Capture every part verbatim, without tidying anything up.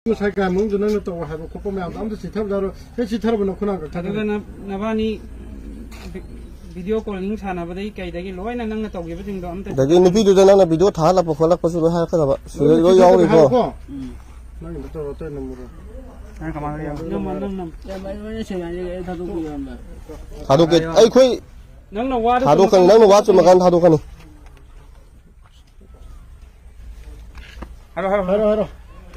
ꯉꯁꯥꯏ ꯀꯥ ꯃꯅꯨꯡꯗ ꯅꯪꯅ ꯇꯧ ꯍꯥꯏꯕ ꯈꯣꯠꯄ ꯃꯌꯥꯝꯗꯣ ꯑꯝꯇ ꯆꯤꯊꯕ ꯌꯥꯔꯣꯏ꯫ ꯍꯦꯛ ꯆꯤꯊꯔꯕ ꯅꯪ ꯈꯨꯅꯥꯡ ꯀꯛꯊꯠꯀꯅꯤ꯫ ꯑꯗꯨꯒ ꯅ-, ꯅꯕꯥꯅꯤ ꯚꯤ-, ꯚꯤꯗꯤꯑꯣ ꯀꯣꯂꯤꯡ ꯁꯥꯟꯅꯕꯗꯒꯤ ꯀꯩꯗꯒꯤ ꯂꯣꯏꯅ ꯅꯪꯅ ꯇꯧꯈꯤꯕꯁꯤꯡꯗꯣ ꯑꯝꯇ ꯑꯗꯒꯤ ꯅꯨꯄꯤꯗꯨꯗ ꯅꯪꯅ ꯚꯤꯗꯤꯑꯣ ꯊꯥꯍꯜꯂꯛꯄ ꯈꯣꯠꯂꯛꯄꯁꯨ ꯂꯣꯏ ꯍꯥꯏꯔꯛꯀꯗꯕ꯫ ꯁꯤꯗ ꯂꯣꯏ ꯌꯥꯎꯔꯤꯀꯣ꯫ ꯍꯥꯏꯔꯣꯀꯣ꯫ ꯎꯝ꯫ ꯅꯪꯒꯤꯗꯣ ꯇꯧꯔꯣ, ꯑꯇꯩ ꯅꯝꯃꯨꯔꯣ꯫ ꯅꯪ ꯀꯃꯥꯏꯅ ꯌꯥꯎ-, ꯅꯝꯃꯣ, ꯅꯝ, ꯅꯝ꯫ ꯌꯥꯝ ꯐꯖꯅ ꯁꯦꯡꯅ ꯍꯥꯏꯔꯒꯦ, ꯑꯩ ꯊꯥꯗꯣꯛꯄꯤꯌꯨ, ꯏꯌꯥꯝꯕ꯫ ꯊꯥꯗꯣꯛꯀꯦ꯫ ꯑꯩꯈꯣꯏ ꯅꯪꯅ ꯋꯥꯗꯣ ꯊꯥꯗꯣꯛꯀꯅꯤ꯫ ꯆꯨꯝꯃꯀꯥꯟꯗ ꯅꯪꯅ ꯋꯥ ꯊꯥꯗꯣꯛꯀꯅꯤ꯫ ꯆꯨꯝꯃꯀꯥꯟꯗ ꯊꯥꯗꯣꯛꯀꯅꯤ꯫ ꯍꯥꯏꯔꯣ, ꯍꯥꯏꯔꯣ, ꯍꯥꯏꯔꯣ, ꯍꯥꯏꯔꯣ꯫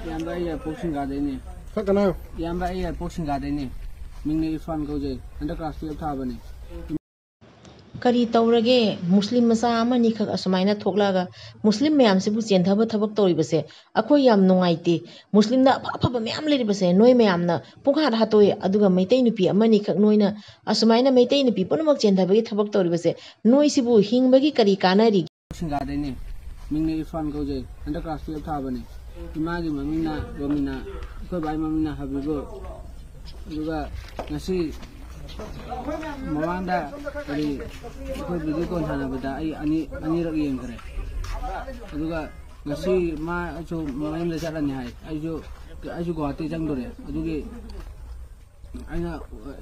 ꯏꯌꯥꯝꯕ, ꯑꯩ ꯌꯥꯏꯄꯣꯛ ꯁꯤꯡꯒꯥꯗꯩꯅꯦ꯫ ꯈꯔ ꯀꯟꯅ ꯍꯥꯏꯌꯨ꯫ ꯏꯌꯥꯝꯕ, ꯑꯩ ꯌꯥꯏꯄꯣꯛ ꯁꯤꯡꯒꯥꯗꯩꯅꯦ꯫ ꯃꯤꯡꯅ ꯏꯔꯐꯥꯟ ꯀꯧꯖꯩ꯫ ꯍꯟꯗꯛ ꯀ꯭ꯂꯥꯁ ꯇꯨꯌꯦꯜꯞ ꯊꯥꯕꯅꯦ꯫ ꯀꯔꯤ ꯇꯧꯔꯒꯦ? ꯃꯨꯁꯂꯤꯝ ꯃꯆꯥ ꯑꯃꯅꯤꯈꯛ ꯑꯁꯨꯃꯥꯏꯅ ꯊꯣꯛꯂꯛꯑꯒ ꯃꯨꯁꯂꯤꯝ ꯃꯌꯥꯝꯁꯤꯕꯨ ꯆꯦꯟꯊꯕ ꯊꯕꯛ ꯇꯧꯔꯤꯕꯁꯦ ꯑꯩꯈꯣꯏ ꯌꯥꯝ ꯅꯨꯡꯉꯥꯏꯇꯦ꯫ ꯃꯨꯁꯂꯤꯝꯗ ꯑꯐ ꯑꯐꯕ ꯃꯌꯥꯝ ꯂꯩꯔꯤꯕꯁꯦ ꯅꯣꯏ ꯃꯌꯥꯝꯅ ꯄꯨꯡꯍꯥꯠ ꯍꯥꯠꯇꯣꯛꯑꯦ, ꯑꯗꯨꯒ ꯃꯩꯇꯩ ꯅꯨꯄꯤ ꯑꯃꯅꯤꯈꯛ ꯅꯣꯏꯅ ꯑꯁꯨꯃꯥꯏꯅ ꯃꯩꯇꯩ ꯅꯨꯄꯤ ꯄꯨꯝꯅꯃꯛ ꯆꯦꯟꯊꯕꯒꯤ ꯊꯕꯛ ꯇꯧꯔꯤꯕꯁꯦ ꯅꯣꯏꯁꯤꯕꯨ ꯍꯤꯡꯕꯒꯤ ꯀꯔꯤ ꯀꯥꯟꯅꯔꯤꯒꯦ? ꯁꯤꯡꯒꯥꯗꯩꯅꯦ꯫ ꯃꯤꯡꯅ ꯏꯔꯐꯥꯟ ꯀꯧꯖꯩ꯫ ꯍꯟꯗꯛ ꯀ꯭ꯂꯥꯁ ꯇꯨꯌꯦꯜꯞ ꯊꯥꯕꯅꯦ꯫ ꯏꯃꯥꯒꯤ ꯃꯃꯤꯡꯅ ꯔꯣꯃꯤꯅꯥ, ꯑꯩꯈꯣꯏ ꯕꯥꯒꯤ ꯃꯃꯤꯡꯅ ꯍꯕꯤꯕꯨꯔ꯫ ꯑꯗꯨꯒ ꯉꯁꯤ ꯃꯃꯥꯡꯗ ꯀꯔꯤ, ꯑꯩꯈꯣꯏ ꯚꯤꯗꯤꯑꯣ ꯀꯣꯜ ꯁꯥꯟꯅꯕꯗ ꯑꯩ ꯑꯅꯤ-, ꯑꯅꯤꯔꯛ ꯌꯦꯡꯈ꯭ꯔꯦ꯫ ꯑꯗꯨꯒ ꯉꯁꯤ ꯃꯥꯁꯨ ꯃꯌꯨꯝꯗ ꯆꯠꯂꯅꯤ ꯍꯥꯏ꯫ ꯑꯩꯁꯨ, ꯑꯩꯁꯨ ꯒꯨꯋꯥꯍꯥꯇꯤ ꯆꯪꯗꯣꯔꯦ꯫ ꯑꯗꯨꯒꯤ ꯑꯩꯅ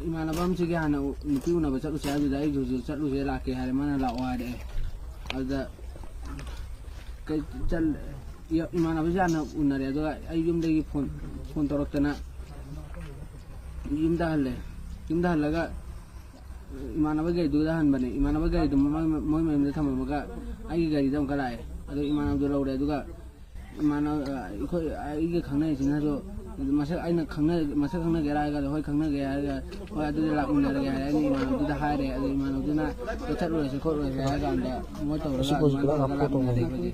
ꯏꯃꯥꯟꯅꯕ ꯑꯃꯁꯤꯒꯤ ꯍꯥꯟꯅ ꯎ-, ꯅꯨꯄꯤ ꯎꯅꯕ ꯆꯠꯂꯨꯁꯦ ꯍꯥꯏꯕꯗꯨꯗ ꯑꯩꯁꯨ ꯍꯧꯖꯤꯛ ꯆꯠꯂꯨꯁꯦ, ꯂꯥꯛꯀꯦ ꯍꯥꯏꯔꯦ, ꯃꯥꯅ ꯂꯥꯛꯑꯣ ꯍꯥꯏꯔꯛꯑꯦ꯫ ꯑꯗꯨꯗ ꯀꯩ ꯆꯠ-, ꯏ-, ꯏꯃꯥꯟꯅꯕꯁꯦ ꯍꯥꯟꯅ ꯎꯅꯔꯦ, ꯑꯗꯨꯒ ꯑꯩ ꯌꯨꯝꯗꯒꯤ ꯐꯣꯟ, ꯐꯣꯟ ꯇꯧꯔꯛꯇꯅ ꯌꯨꯝꯗ ꯍꯜꯂꯦ꯫ ꯌꯨꯝꯗ ꯍꯜꯂꯒ ꯏꯃꯥꯟꯅꯕ ꯒꯥꯔꯤꯗꯨꯗ ꯍꯟꯕꯅꯦ꯫ ꯏꯃꯥꯟꯅꯕ ꯒꯥꯔꯤꯗꯨ ꯃꯣꯏ, ꯃꯣꯏ ꯃꯌꯨꯝꯗ ꯊꯝꯃꯝꯃꯒ ꯑꯩꯒꯤ ꯒꯥꯔꯤꯗ ꯑꯃꯨꯛꯀ ꯂꯥꯛꯑꯦ꯫ ꯑꯗꯨ ꯏꯃꯥꯟꯅꯕꯗꯨ ꯂꯧꯔꯦ꯫ ꯑꯗꯨꯒ ꯏꯃꯥꯟꯅꯕ, ꯑꯩꯈꯣꯏ, ꯑꯩꯒ ꯈꯪꯅꯔꯤꯁꯤꯅꯁꯨ ꯃꯁꯛ, ꯑꯩꯅ ꯈꯪꯅ-, ꯃꯁꯛ ꯈꯪꯅꯒꯦꯔꯥ ꯍꯥꯏꯔꯒ, "ꯍꯣꯏ, ꯈꯪꯅꯒꯦ" ꯍꯥꯏꯔꯒ, "ꯍꯣꯏ, ꯑꯗꯨꯗꯤ ꯂꯥꯛꯃꯤꯟꯅꯔꯒꯦ" ꯍꯥꯏꯔꯦ꯫ ꯑꯩꯅ ꯏꯃꯥꯟꯅꯕꯗꯨꯗ ꯍꯥꯏꯔꯦ꯫ ꯑꯗꯨ ꯏꯃꯥꯟꯅꯕꯗꯨꯅ "ꯆꯠꯂꯨꯔꯁꯤ ꯈꯣꯠꯂꯨꯔꯁꯤ" ꯍꯥꯏꯔ ꯀꯥꯟꯗ ꯃꯣꯏ ꯇꯧꯔꯒ ꯑꯗꯨꯃꯥꯏꯅ ꯇꯧꯔꯒ ꯂꯥꯛꯃꯤꯟꯅꯔꯦ ꯑꯩꯈꯣꯏꯁꯦ꯫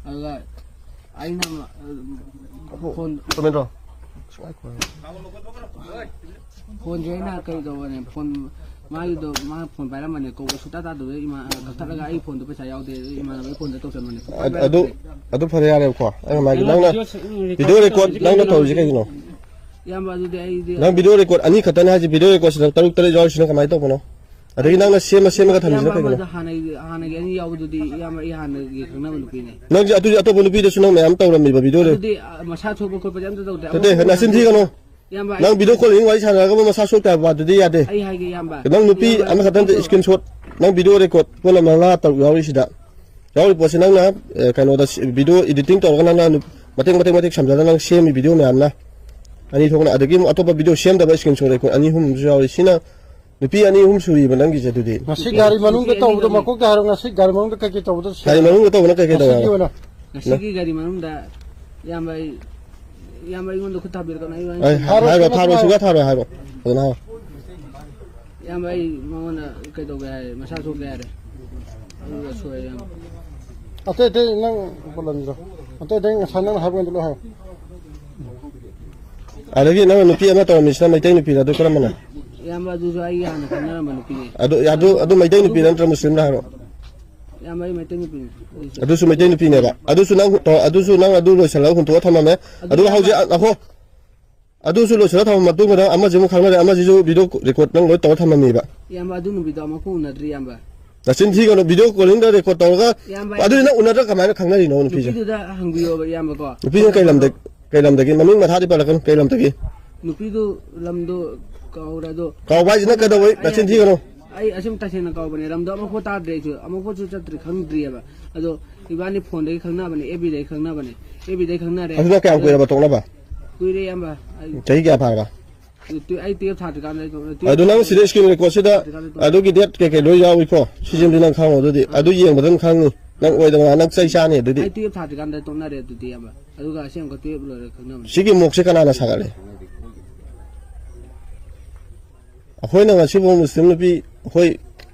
ꯑꯗꯨꯒ ꯑꯩꯅ, ꯐꯣꯟ ꯐꯣꯟꯁꯦ ꯑꯩꯅ ꯀꯩ ꯇꯧꯕꯅꯦ, ꯐꯣꯟ ꯃꯥꯒꯤꯗꯣ, ꯃꯥ ꯐꯣꯟ ꯄꯥꯏꯔꯝꯕꯅꯦ, ꯀꯧꯕ ꯁꯨꯡꯇꯥ ꯇꯥꯗꯕꯗꯩ ꯏꯃꯥ, ꯀꯛꯊꯠꯂꯒ ꯑꯩ ꯐꯣꯟꯗꯣ ꯄꯩꯁꯥ ꯌꯥꯎꯗꯦ, ꯑꯗꯨ ꯏꯃꯥꯟꯅꯕꯒꯤ ꯐꯣꯟꯗ ꯇꯧꯁꯟꯕꯅꯦ꯫ ꯁꯨꯡꯄꯥꯏ ꯑꯗꯨ, ꯄꯥꯏꯔꯛꯇ꯭ꯔꯦ꯫ ꯑꯗꯨ ꯐꯔꯦ, ꯌꯥꯔꯦꯕꯀꯣ꯫ ꯑꯩꯅ ꯃꯥꯒꯤ, ꯅꯪꯅ ꯚꯤꯗꯤꯑꯣ ꯁꯤ-, ꯎꯝ, ꯚꯤꯗꯤꯑꯣ ꯔꯦꯀꯣꯔꯠ ꯔꯦꯀꯣꯔꯠ ꯅꯪꯅ ꯇꯧꯔꯤꯁꯦ ꯀꯩꯒꯤꯅꯣ? ꯏꯌꯥꯝꯕ, ꯑꯗꯨꯗꯤ ꯑꯩꯗꯤ ꯅꯪ ꯚꯤꯗꯤꯑꯣ ꯔꯦꯀꯣꯔꯠ ꯑꯅꯤ ꯈꯛꯇꯅꯦ ꯍꯥꯏꯁꯦ, ꯚꯤꯗꯤꯑꯣ ꯔꯦꯀꯣꯔꯠꯁꯤꯗ ꯇꯔꯨꯛ ꯇꯔꯦꯠ ꯌꯥꯎꯔꯤꯁꯤꯅ ꯀꯃꯥꯏꯅ ꯇꯧꯕꯅꯣ? ꯑꯗꯒꯤ ꯅꯪꯅ ꯁꯦꯝꯃ ꯁꯦꯝꯃꯒ ꯊꯝꯃꯤꯁꯤꯅ ꯏꯌꯥꯝꯕ ꯀꯩꯒꯤꯅꯣ? ꯑꯃꯗ ꯍꯥꯟꯅꯒꯤ, ꯍꯥꯟꯅꯒꯤ ꯑꯅꯤ ꯌꯥꯎꯕꯗꯨꯗꯤ ꯏꯌꯥꯝꯕ, ꯑꯩ ꯍꯥꯟꯅꯒꯤ ꯈꯪꯅꯕ ꯅꯨꯄꯤꯅꯦ꯫ ꯅꯪꯁꯦ ꯑꯗꯨꯗꯤ ꯑꯇꯣꯞꯄ ꯅꯨꯄꯤꯗꯁꯨ ꯅꯪ ꯃꯌꯥꯝ ꯇꯧꯔꯝꯃꯤꯕ ꯚꯤꯗꯤꯑꯣꯗ? ꯑꯗꯨꯗꯤ, ꯑ, ꯃꯁꯥ ꯁꯣꯛꯄ ꯈꯣꯠꯄꯗꯤ ꯑꯝꯇ ꯇꯧꯗꯦ꯫ ꯅꯠꯇꯦ, ꯑꯃꯨꯛ ꯅꯆꯤꯟ ꯊꯤꯒꯅꯨ꯫ ꯏꯌꯥꯝꯕ, ꯑꯩ ꯅꯪ ꯚꯤꯗꯤꯑꯣ ꯀꯣꯂꯤꯡ ꯋꯥꯔꯤ ꯁꯥꯟꯅꯔꯒꯕꯨ ꯃꯁꯥ ꯁꯣꯛꯇꯦ ꯍꯥꯏꯕ ꯋꯥꯗꯨꯗꯤ ꯌꯥꯗꯦ꯫ ꯑꯩ ꯍꯥꯏꯒꯦ, ꯏꯌꯥꯝꯕ꯫ ꯅꯪ ꯅꯨꯄꯤ ꯏꯌꯥꯝꯕ, ꯑꯃꯈꯛꯇꯪꯗ ꯚꯤꯗꯤꯑꯣ screenshot, ꯅꯪ ꯚꯤꯗꯤꯑꯣ record ꯄꯨꯟꯅ ꯃꯉꯥ ꯇꯔꯨꯛ ꯌꯥꯎꯔꯤꯁꯤꯗ꯫ ꯌꯥꯎꯔꯤ ꯄꯣꯠꯁꯤ ꯅꯪꯅ, ꯑꯦ, ꯀꯩꯅꯣꯗ ꯁꯤ-, ꯚꯤꯗꯤꯑꯣ editing ꯇꯧꯔꯒ ꯅꯪꯅ ꯅꯨ-, ꯃꯇꯦꯛ, ꯃꯇꯦꯛ, ꯃꯇꯦꯛ ꯁꯝꯖꯜꯂꯒ ꯅꯪ ꯁꯦꯝꯃꯤ ꯚꯤꯗꯤꯑꯣ ꯃꯌꯥꯝꯅ꯫ ꯑꯅꯤ ꯊꯣꯛꯅ, ꯑꯗꯒꯤ ꯑꯃꯨꯛ ꯑꯇꯣꯞꯄ ꯚꯤꯗꯤꯑꯣ ꯁꯦꯝꯗꯕ screenshot record ꯑꯅꯤ ꯑꯍꯨꯝ ꯑꯃꯁꯨ ꯌꯥꯎꯔꯤ꯫ ꯁꯤꯅ ꯅꯨꯄꯤ ꯑꯅꯤ ꯑꯍꯨꯝ ꯁꯨꯔꯤꯕ ꯅꯪꯒꯤꯁꯦ ꯑꯗꯨꯗꯤ꯫ ꯉꯁꯤ ꯒꯥꯔꯤ ꯃꯅꯨꯡꯗ ꯇꯧꯕꯗꯣ ꯃꯀꯣꯛꯇ ꯍꯥꯏꯔꯣ, ꯉꯁꯤ ꯒꯥꯔꯤ ꯃꯅꯨꯡꯗ ꯀꯩꯀꯩ ꯇꯧꯕꯗꯣ ꯁꯦ-, ꯒꯥꯔꯤ ꯃꯅꯨꯡꯗ ꯇꯧꯕꯅ ꯀꯩꯀꯩ ꯇꯧꯋꯦ ꯉꯁꯤꯒꯤ ꯍꯥꯏꯕ? ꯑꯣꯏꯅ꯫ ꯉꯁꯤꯒꯤ ꯒꯥꯔꯤ ꯃꯅꯨꯡꯗ ꯏꯌꯥꯝꯕ ꯑꯩ, ꯏꯌꯥꯝꯕ ꯑꯩꯉꯣꯟꯗ ꯈꯨꯠ ꯊꯥꯕꯤꯔꯛꯀꯅꯨ, ꯑꯩ ꯍꯣꯔꯦꯟ ꯍꯥꯏ-, ꯍꯥꯏꯔꯣ, ꯊꯥꯔꯣꯏ, ꯁꯨꯡꯌꯥ ꯊꯥꯔꯣꯏ, ꯍꯥꯏꯔꯣ꯫ ꯐꯖꯅ ꯍꯥꯏꯔꯣ꯫ ꯏꯌꯥꯝꯕ ꯑꯩ ꯃꯉꯣꯟꯗ ꯀꯩꯗꯧꯒꯦ ꯍꯥꯏꯔꯦ, ꯃꯁꯥ ꯁꯣꯛꯀꯦ ꯍꯥꯏꯔꯦ꯫ ꯑꯗꯨꯒ ꯁꯣꯛꯑꯦ ꯏꯌꯥꯝꯕ꯫ ꯑꯇꯩ ꯑꯇꯩ ꯅꯪ ꯄꯣꯂꯝꯗ꯭ꯔꯣ? ꯑꯇꯩ ꯑꯇꯩ ꯉꯁꯥꯏ ꯅꯪꯅ ꯍꯥꯏꯕ ꯉꯩꯗꯣ ꯂꯣꯏ ꯍꯥꯏꯌꯣ꯫ ꯑꯗꯒꯤ ꯅꯪꯅ ꯅꯨꯄꯤ ꯑꯃ ꯇꯧꯔꯝꯃꯤꯁꯤꯅ ꯃꯩꯇꯩ ꯅꯨꯄꯤꯔ, ꯑꯗꯨ ꯀꯔꯝꯕꯅꯣ? ꯏꯌꯥꯝꯕ ꯑꯗꯨꯁꯨ ꯑꯩꯒꯤ ꯍꯥꯟꯅ ꯈꯪꯅꯔꯝꯕ ꯅꯨꯄꯤꯅꯦ꯫ ꯑꯗꯨ, ꯑꯗꯨ, ꯑꯗꯨ ꯃꯩꯇꯩ ꯅꯨꯄꯤꯔ ꯅꯠꯇ꯭ꯔ ꯃꯨꯁꯂꯤꯝꯔ ꯍꯥꯏꯔꯣ? ꯏꯌꯥꯝꯕ ꯑꯩ ꯃꯩꯇꯩ ꯅꯨꯄꯤꯅꯦ꯫ ꯑꯗꯨꯁꯨ ꯃꯩꯇꯩ ꯅꯨꯄꯤꯅꯦꯕ꯫ ꯑꯗꯨꯁꯨ ꯅꯪ, ꯑꯗꯨꯁꯨ ꯅꯪ ꯑꯗꯨ ꯂꯣꯏꯁꯤꯜꯂꯒ ꯍꯨꯟꯇꯣꯛꯑ ꯊꯝꯃꯝꯃꯦ꯫ ꯑꯗꯨ ꯑꯗꯨꯒ ꯍꯧꯖꯤꯛ, ꯏꯌꯥꯝꯕ ꯑ-, ꯑꯍꯣ꯫ ꯑꯗꯨꯁꯨ ꯂꯣꯏꯁꯤꯜꯂ ꯊꯝꯃ ꯃꯇꯨꯡꯗ ꯑꯃꯁꯤꯃꯨꯛ ꯈꯪꯅꯔꯦ, ꯑꯃꯁꯤꯁꯨ ꯚꯤꯗꯤꯑꯣ ꯔꯦꯀꯣꯔꯗ ꯅꯪ ꯂꯣꯏ ꯇꯧꯔ ꯊꯝꯃꯝꯃꯤꯕ꯫ ꯏꯌꯥꯝꯕ, ꯑꯗꯨ ꯅꯨꯃꯤꯠꯇꯣ ꯑꯃꯨꯛꯐꯥꯎ ꯎꯅꯗ꯭ꯔꯤ, ꯏꯌꯥꯝꯕ꯫ ꯅꯆꯤꯟ ꯊꯤꯒꯅꯨ, ꯚꯤꯗꯤꯑꯣ ꯀꯣꯂꯤꯡꯗ ꯔꯦꯀꯣꯔꯗ ꯇꯧꯔꯒ꯫ ꯏꯌꯥꯝꯕ, ꯑꯗꯨꯗꯤ ꯅꯪ ꯎꯅꯗ꯭ꯔ ꯀꯃꯥꯏꯅ ꯈꯪꯅꯔꯤꯅꯣ ꯅꯨꯄꯤꯁꯦ? ꯅꯨꯄꯤꯗꯨꯗ ꯍꯪꯕꯤꯌꯣꯕ, ꯏꯌꯥꯝꯕꯀꯣ꯫ ꯅꯨꯄꯤꯅ ꯀꯩ ꯂꯝꯗ-, ꯀꯩ ꯂꯝꯗꯒꯤ? ꯃꯃꯤꯡ ꯃꯊꯥꯗꯤ ꯄꯜꯂꯛꯀꯅꯨ, ꯀꯩ ꯂꯝꯗꯒꯤ? ꯅꯨꯄꯤꯗꯨ ꯂꯝꯗꯣ ꯀꯥꯎꯔꯦ, ꯑꯗꯣ ꯀꯥꯎꯕ ꯍꯥꯏꯁꯤꯅ ꯀꯩꯗꯧꯕꯩ? ꯑꯩ ꯅꯆꯤꯟ ꯍꯥꯏꯒꯦ, ꯊꯤꯒꯅꯨ꯫ ꯑꯩ ꯑꯁꯦꯡ ꯇꯁꯦꯡꯅ ꯀꯥꯎꯕꯅꯦ, ꯂꯝꯗꯣ ꯑꯃꯨꯛꯐꯥꯎ ꯇꯥꯗ꯭ꯔꯤ ꯑꯩꯁꯨ, ꯑꯃꯨꯛꯐꯥꯎꯁꯨ ꯆꯠꯇ꯭ꯔꯤ, ꯈꯪꯗ꯭ꯔꯤꯑꯕ꯫ ꯑꯗꯣ ꯏꯕꯥꯅꯤ ꯐꯣꯟꯗꯒꯤ ꯈꯪꯅꯕꯅꯦ, ꯑꯦꯐ ꯕꯤꯗꯒꯤ ꯈꯪꯅꯕꯅꯦ, ꯑꯦꯐ ꯕꯤꯗꯒꯤ ꯈꯪꯅꯔꯦ꯫ ꯑꯗꯨꯅ ꯀꯌꯥꯝ ꯑꯗꯣ ꯀꯨꯏꯔꯕ ꯇꯣꯛꯅꯕ? ꯀꯨꯏꯔꯦ, ꯏꯌꯥꯝꯕ꯫ ꯑꯩ ꯆꯍꯤ ꯀꯌꯥ ꯐꯥꯔꯕ? ꯇꯨ-, ꯑꯩ ꯇꯨꯌꯦꯜꯞ ꯊꯥꯗ꯭ꯔꯤꯀꯥꯟꯗ ꯑꯩ ꯇꯣꯛ-, ꯇꯨꯌꯦꯜꯞ ꯑꯗꯨ ꯅꯪ ꯁꯤꯗ ꯁ꯭ꯀ꯭ꯔꯤꯟ ꯔꯦꯀꯣꯔꯗꯁꯤꯗ ꯊꯥꯗ꯭ꯔꯤꯀꯥꯟꯗ ꯇꯣꯛ-, ꯑꯗꯨꯒꯤ ꯗꯦꯠ ꯀꯩꯀꯩ ꯂꯣꯏ ꯌꯥꯎꯏꯀꯣ? ꯁꯤꯁꯤꯃꯗꯤ ꯅꯪ ꯈꯪꯉꯣ꯫ ꯑꯗꯨꯗꯤ ꯑꯗꯨ ꯌꯦꯡꯕꯗ ꯑꯗꯨꯝ ꯈꯪꯅꯤ, ꯅꯪ ꯑꯣꯏꯗꯕ ꯉꯥꯡ, ꯅꯪ ꯆꯩ ꯆꯥꯅꯤ ꯑꯗꯨꯗꯤ꯫ ꯑꯩ ꯇꯨꯌꯦꯜꯞ ꯊꯥꯗ꯭ꯔꯤꯀꯥꯟꯗ ꯇꯣꯛꯅꯔꯦ ꯑꯗꯨꯗꯤ, ꯏꯌꯥꯝꯕ꯫ ꯑꯗꯨꯒ ꯑꯁꯦꯡꯕ ꯇꯨꯌꯦꯜꯞ ꯂꯣꯏꯔꯒ ꯈꯪꯅꯕꯅꯤ꯫ ꯁꯤꯒꯤ ꯃꯣꯛꯁꯦ ꯀꯅꯥꯅ ꯁꯥꯒꯠꯂꯤ? ꯑꯩꯈꯣꯏꯅ ꯉꯁꯤꯐꯥꯎ ꯃꯨꯁꯂꯤꯝ ꯅꯨꯄꯤ, ꯑꯩꯈꯣꯏ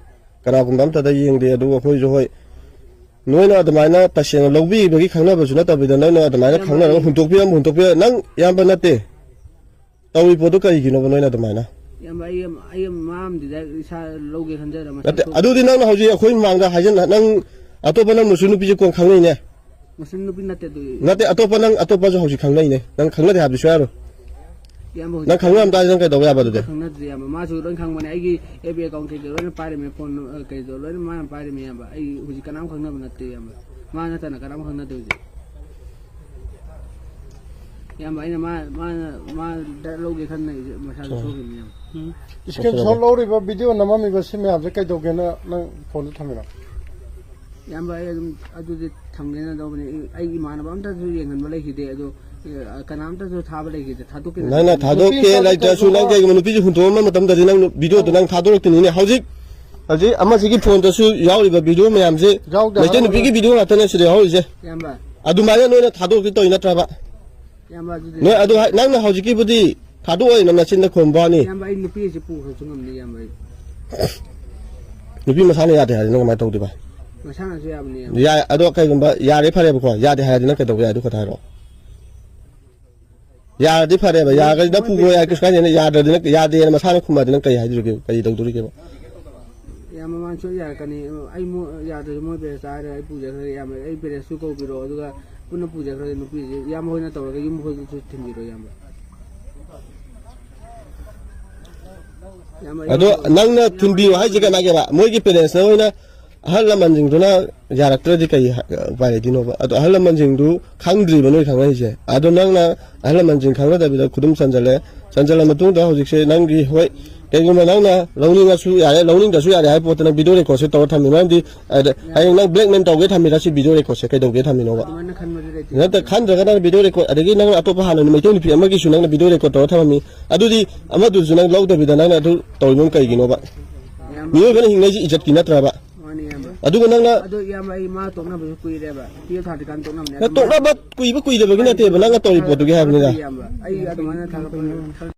ꯀꯅꯥꯒꯨꯝꯕ ꯑꯝꯇꯗ ꯌꯦꯡꯗꯦ, ꯑꯗꯨꯒ ꯑꯩꯈꯣꯏꯁꯨ ꯍꯣꯏ, ꯅꯣꯏꯅ ꯑꯗꯨꯃꯥꯏꯅ ꯇꯁꯦꯡꯅ ꯂꯧꯕꯤꯕꯒꯤ ꯈꯪꯅꯕꯁꯨ ꯅꯠꯇꯕꯤꯗ, ꯅꯣꯏꯅ ꯑꯗꯨꯃꯥꯏꯅ ꯏꯌꯥꯝꯕ, ꯈꯪꯅꯔꯒ ꯑꯩ ꯍꯨꯟꯗꯣꯛꯄꯤꯔꯝꯕ, ꯍꯨꯟꯗꯣꯛꯄꯤꯔ-, ꯅꯪ ꯏꯌꯥꯝꯕ ꯅꯠꯇꯦ꯫ ꯇꯧꯔꯤ ꯄꯣꯠꯇꯣ ꯀꯔꯤꯒꯤꯅꯣꯕ ꯅꯣꯏꯅ ꯑꯗꯨꯃꯥꯏꯅ? ꯏꯌꯥꯝꯕ, ꯑꯩ ꯑꯃ, ꯑꯩ ꯑꯃ, ꯃꯥ ꯑꯃꯗꯤ ꯗꯥꯏꯔꯦꯛ ꯏꯁꯥ ꯂꯧꯒꯦ ꯈꯟꯖꯔ ꯃꯁꯥ ꯅꯠꯇꯦ, ꯊꯣꯛ- ꯑꯗꯨꯗꯤ ꯅꯪꯅ ꯍꯧꯖꯤꯛ ꯑꯩꯈꯣꯏ ꯃꯃꯥꯡꯗ ꯍꯥꯏꯖꯟ-, ꯅꯪ ꯑꯇꯣꯞꯄ ꯅꯪ ꯃꯨꯁꯨ ꯅꯨꯄꯤꯁꯦ ꯀꯣꯟ ꯈꯪꯅꯩꯅꯦ? ꯃꯨꯁꯂꯤꯝ ꯅꯨꯄꯤ ꯅꯠꯇꯦ ꯑꯗꯨ꯫ ꯅꯠꯇꯦ, ꯑꯇꯣꯞꯄ ꯅꯪ ꯑꯇꯣꯞꯄꯁꯨ ꯍꯧꯖꯤꯛ ꯈꯪꯅꯩꯅꯦ꯫ ꯅꯪ ꯈꯪꯅꯗꯦ ꯍꯥꯏꯕꯗꯤ ꯁꯨꯡꯌꯥ ꯌꯥꯔꯣꯏ꯫ ꯏꯌꯥꯝꯕ ꯍꯧꯖꯤꯛ ꯅꯪ ꯈꯪꯅꯔꯝ ꯇꯥꯔꯗꯤ ꯅꯪ ꯀꯩꯗꯧꯕ ꯌꯥꯕ ꯑꯗꯨꯗꯤ? ꯈꯪꯅꯗ꯭ꯔꯦ ꯏꯌꯥꯝꯕ, ꯃꯥꯁꯨ ꯂꯣꯏ ꯈꯪꯕꯅꯦ, ꯑꯩꯒꯤ ꯑꯦꯐ ꯕꯤ ꯑꯦꯀꯥꯎꯟ ꯀꯩꯀꯩ ꯂꯣꯏꯅ ꯄꯥꯏꯔꯝꯃꯦ, ꯐꯣꯟ, ꯑ, ꯀꯩꯗꯣ ꯂꯣꯏꯅ ꯃꯥꯅ ꯄꯥꯏꯔꯝꯃꯦ ꯏꯌꯥꯝꯕ꯫ ꯑꯩ ꯍꯧꯖꯤꯛ ꯀꯅꯥꯝ ꯈꯪꯅꯕ ꯅꯠꯇꯦ ꯏꯌꯥꯝꯕ, ꯃꯥ ꯅꯠꯇꯅ ꯀꯅꯥꯝ ꯈꯪꯅꯗꯦ ꯍꯧꯖꯤꯛ꯫ ꯏꯌꯥꯝꯕ, ꯑꯩꯅ ꯃꯥ, ꯃꯥꯅ, ꯃꯥ ꯗꯥꯏꯔꯦꯛ ꯂꯧꯒꯦ ꯈꯟꯅ ꯑꯩꯁꯦ ꯃꯁꯥꯗ ꯎꯝ꯫ ꯁꯣꯛꯈꯤꯕꯅꯤ ꯏꯌꯥꯝꯕ꯫ ꯎꯝ꯫ ꯏꯁꯀ꯭ꯔꯤꯟ ꯁꯣꯠ ꯂꯧꯔꯤꯕ, ꯚꯤꯗꯤꯑꯣ ꯅꯝꯃꯝꯃꯤꯕ ꯁꯤ ꯃꯌꯥꯝꯁꯦ ꯀꯩꯗꯧꯒꯦꯅ ꯅꯪ ꯐꯣꯟꯗ ꯊꯝꯃꯤꯅꯣ? ꯏꯌꯥꯝꯕ, ꯑꯩ ꯑꯗꯨꯝ ꯑꯗꯨꯗꯤ ꯊꯝꯒꯦꯅ ꯇꯧꯕꯅꯦ꯫ ꯑꯩ, ꯑꯩ ꯏꯃꯥꯟꯅꯕ ꯑꯝꯇꯁꯨ ꯌꯦꯡꯍꯟꯕ ꯂꯩꯈꯤꯗꯦ, ꯑꯗꯣ, ꯑ, ꯀꯅꯥꯝꯇꯁꯨ ꯊꯥꯕ ꯂꯩꯈꯤꯗꯦ, ꯊꯥꯗꯣꯛꯀꯦꯅ ꯅꯪꯅ ꯈꯟꯕ꯫ ꯊꯥꯗꯣꯛꯀꯦ ꯅꯨꯄꯤ ꯂꯩꯇ꯭ꯔꯁꯨ, ꯅꯪ ꯀꯩꯒꯨꯝꯕ ꯅꯨꯄꯤꯁꯦ ꯍꯨꯟꯗꯣꯛꯑꯝꯕ ꯃꯇꯝꯗꯗꯤ ꯅꯪ ꯚꯤꯗꯤꯑꯣꯗꯣ ꯅꯪ ꯊꯥꯗꯣꯔꯛꯇꯣꯏꯅꯤꯅꯦ꯫ ꯍꯧꯖꯤꯛ, ꯍꯧꯖꯤꯛ ꯑꯃꯁꯤꯒꯤ ꯐꯣꯟꯗꯁꯨ ꯌꯥꯎꯔꯤꯕ ꯚꯤꯗꯤꯑꯣ ꯃꯌꯥꯝꯁꯦ ꯌꯥꯎꯗꯦ ꯃꯩꯇꯩ ꯍꯥꯏꯕ꯫ ꯅꯨꯄꯤꯒꯤ ꯚꯤꯗꯤꯑꯣ ꯉꯥꯛꯇꯅꯦ ꯁꯤꯗ ꯌꯥꯎꯔꯤꯁꯦ꯫ ꯏꯌꯥꯝꯕ꯫ ꯑꯗꯨꯃꯥꯏꯅ ꯅꯣꯏꯅ ꯊꯥꯗꯣꯛꯀꯦ ꯇꯧꯔꯤ ꯅꯠꯇ꯭ꯔꯕ? ꯏꯌꯥꯝꯕ, ꯑꯗꯨꯗꯤ ꯅꯣꯏ ꯑꯗꯨ ꯍꯥꯏ-, ꯅꯪꯅ ꯍꯧꯖꯤꯛꯀꯤꯕꯨꯗꯤ ꯊꯥꯗꯣꯛꯑꯣꯏꯅ ꯅꯆꯤꯟꯗ ꯈꯨꯝꯕ ꯋꯥꯅꯤ꯫ ꯏꯌꯥꯝꯕ, ꯑꯩ ꯅꯨꯄꯤ ꯑꯁꯤ ꯄꯨꯈ꯭ꯔꯁꯨ ꯉꯝꯅꯤ, ꯏꯌꯥꯝꯕ, ꯑꯩ꯫ ꯅꯨꯄꯤ ꯃꯁꯥꯅ ꯌꯥꯗꯦ ꯍꯥꯏꯔꯗꯤ ꯅꯪ ꯀꯃꯥꯏꯅ ꯇꯧꯗꯣꯏꯕ? ꯃꯁꯥꯅꯁꯨ ꯌꯥꯕꯅꯤ, ꯏꯌꯥꯝꯕ꯫ ꯌꯥꯏ, ꯑꯗꯣ ꯀꯩꯒꯨꯝꯕ ꯌꯥꯔꯦ ꯐꯔꯦꯕꯀꯣ, ꯌꯥꯗꯦ ꯍꯥꯏꯔꯗꯤ ꯅꯪ ꯀꯩꯗꯧꯕ ꯌꯥꯏ? ꯑꯗꯨ ꯈꯛꯇ ꯍꯥꯏꯔꯛꯑꯣ꯫ ꯌꯥꯔꯗꯤ ꯐꯔꯦꯕ, ꯃꯣꯏ, ꯌꯥꯔꯒꯗꯤ ꯅꯪ ꯃꯣꯏ ꯄꯨꯈ꯭ꯔꯣ ꯌꯥꯏ, ꯄꯦꯔꯦꯟꯁ ꯀꯩꯁꯨ ꯀꯥꯏꯗꯦ, ꯌꯥꯗ꯭ꯔꯗꯤ ꯅꯪ, ꯌꯥꯗꯦꯅ ꯃꯁꯥꯅ ꯈꯨꯝꯃꯗꯤ ꯅꯪ ꯀꯩ ꯍꯥꯏꯗꯣꯔꯤꯒꯦ? ꯀꯔꯤ ꯇꯧꯗꯣꯔꯤꯒꯦꯕ? ꯏꯌꯥꯝꯕ, ꯃꯥꯅ ꯁꯣꯏ ꯌꯥꯔꯛꯀꯅꯤ꯫ ꯑꯩ ꯃꯣ-, ꯌꯥꯗ꯭ꯔꯁꯨ ꯃꯣꯏ ꯄꯦꯔꯦꯟꯁꯇ ꯍꯥꯏꯔꯒ ꯑꯩ ꯄꯨꯖꯈ꯭ꯔꯒꯦ, ꯏꯌꯥꯝꯕ꯫ ꯑꯩ ꯄꯦꯔꯦꯟꯁꯁꯨ ꯀꯧꯕꯤꯔꯛꯑꯣ, ꯑꯗꯨꯒ ꯄꯨꯟꯅ ꯄꯨꯖꯈ꯭ꯔꯒꯦ ꯅꯨꯄꯤꯁꯦ꯫ ꯏꯌꯥꯝꯕ ꯍꯣꯏꯅ ꯇꯧꯔꯒ ꯌꯨꯝ ꯍꯣꯏꯗꯁꯨ ꯊꯤꯟꯕꯤꯔꯣ, ꯏꯌꯥꯝꯕ꯫ ꯏꯌꯥꯝꯕ, ꯑꯗꯣ ꯏꯌꯥꯝꯕ, ꯅꯪꯅ ꯏꯌꯥꯝꯕ, ꯊꯤꯟꯕꯤꯌꯨ ꯍꯥꯏꯁꯦ ꯀꯩꯅꯣ ꯍꯥꯏꯒꯦꯕ? ꯃꯣꯏꯒꯤ ꯄꯦꯔꯦꯟꯁꯅ ꯑꯣꯏꯅ ꯑꯍꯜ ꯂꯃꯟꯁꯤꯡꯗꯨꯅ ꯌꯥꯔꯛꯇ꯭ꯔꯗꯤ ꯀꯩ ꯍꯥ-, ꯎꯄꯥꯏ ꯂꯩꯗꯣꯏꯅꯣꯕ? ꯑꯗꯣ ꯑꯍꯜ ꯂꯃꯟꯁꯤꯡꯗꯨ ꯈꯪꯗ꯭ꯔꯤꯕ ꯅꯣꯏ ꯈꯪꯅꯔꯤꯁꯦ꯫ ꯑꯗꯣ ꯅꯪꯅ ꯑꯍꯜ ꯂꯃꯟꯁꯤꯡ ꯈꯪꯅꯗꯕꯤꯗ ꯈꯨꯗꯨꯝ ꯆꯟꯖꯜꯂꯦ꯫ ꯆꯟꯖꯜꯂ ꯃꯇꯨꯡꯗ ꯍꯧꯖꯤꯛꯁꯦ ꯅꯪꯒꯤ, ꯍꯣꯏ, ꯀꯩꯒꯨꯝꯕ ꯅꯪꯅ ꯂꯧꯅꯤꯡꯉꯁꯨ ꯌꯥꯔꯦ, ꯂꯧꯅꯤꯡꯗ꯭ꯔꯁꯨ ꯌꯥꯔꯦ ꯍꯥꯏꯕ ꯄꯣꯠꯇ ꯅꯪ ꯚꯤꯗꯤꯑꯣ ꯔꯦꯀꯣꯔꯗꯁꯦ ꯇꯧꯔ ꯊꯝꯃꯤꯅꯣ? ꯃꯔꯝꯗꯤ ꯑꯗ ꯍꯌꯦꯡ ꯅꯪ ꯕ꯭ꯂꯦꯛꯃꯦꯜ ꯇꯧꯒꯦ ꯊꯝꯃꯤꯔ ꯁꯤ ꯚꯤꯗꯤꯑꯣ ꯔꯦꯀꯣꯔꯗꯁꯦ ꯀꯩꯗꯧꯒꯦ ꯊꯝꯃꯤꯅꯣꯕ? ꯑꯗꯨꯃꯥꯏꯅ ꯈꯟꯕꯗꯤ ꯂꯩꯇꯦ꯫ ꯅꯠꯇ-, ꯈꯟꯗ꯭ꯔꯒ ꯅꯪ ꯚꯤꯗꯤꯑꯣ ꯔꯦꯀꯣꯔꯗ, ꯑꯗꯒꯤ ꯅꯪꯅ ꯑꯇꯣꯞꯄ ꯍꯥꯟꯅ ꯃꯩꯇꯩ ꯅꯨꯄꯤ ꯑꯃꯒꯤꯁꯨ ꯅꯪꯅ ꯚꯤꯗꯤꯑꯣ ꯔꯦꯀꯣꯔꯗ ꯇꯧꯔ ꯊꯝꯃꯝꯃꯤ꯫ ꯑꯗꯨꯗꯤ ꯑꯃꯗꯨꯁꯨ ꯅꯪ ꯂꯧꯗꯕꯤꯗ ꯅꯪꯅ ꯑꯗꯨ ꯇꯧꯔꯤꯕ ꯀꯩꯒꯤꯅꯣꯕ? ꯏꯌꯥꯝꯕ, ꯃꯤꯑꯣꯏꯕꯅ ꯍꯤꯡꯅꯩꯁꯦ ꯏꯖꯠꯀꯤ ꯅꯠꯇ꯭ꯔꯕ? ꯃꯥꯅꯤ, ꯏꯌꯥꯝꯕ꯫ ꯑꯗꯨꯒ ꯅꯪꯅ ꯑꯗꯣ, ꯏꯌꯥꯝꯕ, ꯑꯩ ꯃꯥ ꯇꯣꯛꯅꯕꯁꯨ ꯀꯨꯏꯔꯦꯕ꯫ ꯇꯨꯌꯦꯜꯞ ꯊꯥꯗ꯭ꯔꯤꯀꯥꯟꯗ ꯇꯣꯛꯅꯕꯅꯦ꯫ ꯅꯪ ꯑꯗꯣ ꯃꯥ ꯇꯣꯛꯅꯕ ꯀꯨꯏꯕ ꯀꯨꯏꯗꯕꯒꯤ ꯅꯠꯇꯦꯕ, ꯅꯪꯅ ꯇꯧꯔꯤ ꯄꯣꯠꯇꯨꯒꯤ ꯍꯥꯏꯕꯅꯤꯗ꯫ ꯏꯌꯥꯝꯕ, ꯑꯩ ꯑꯗꯨꯃꯥꯏꯅ ꯊꯥꯒꯠꯄ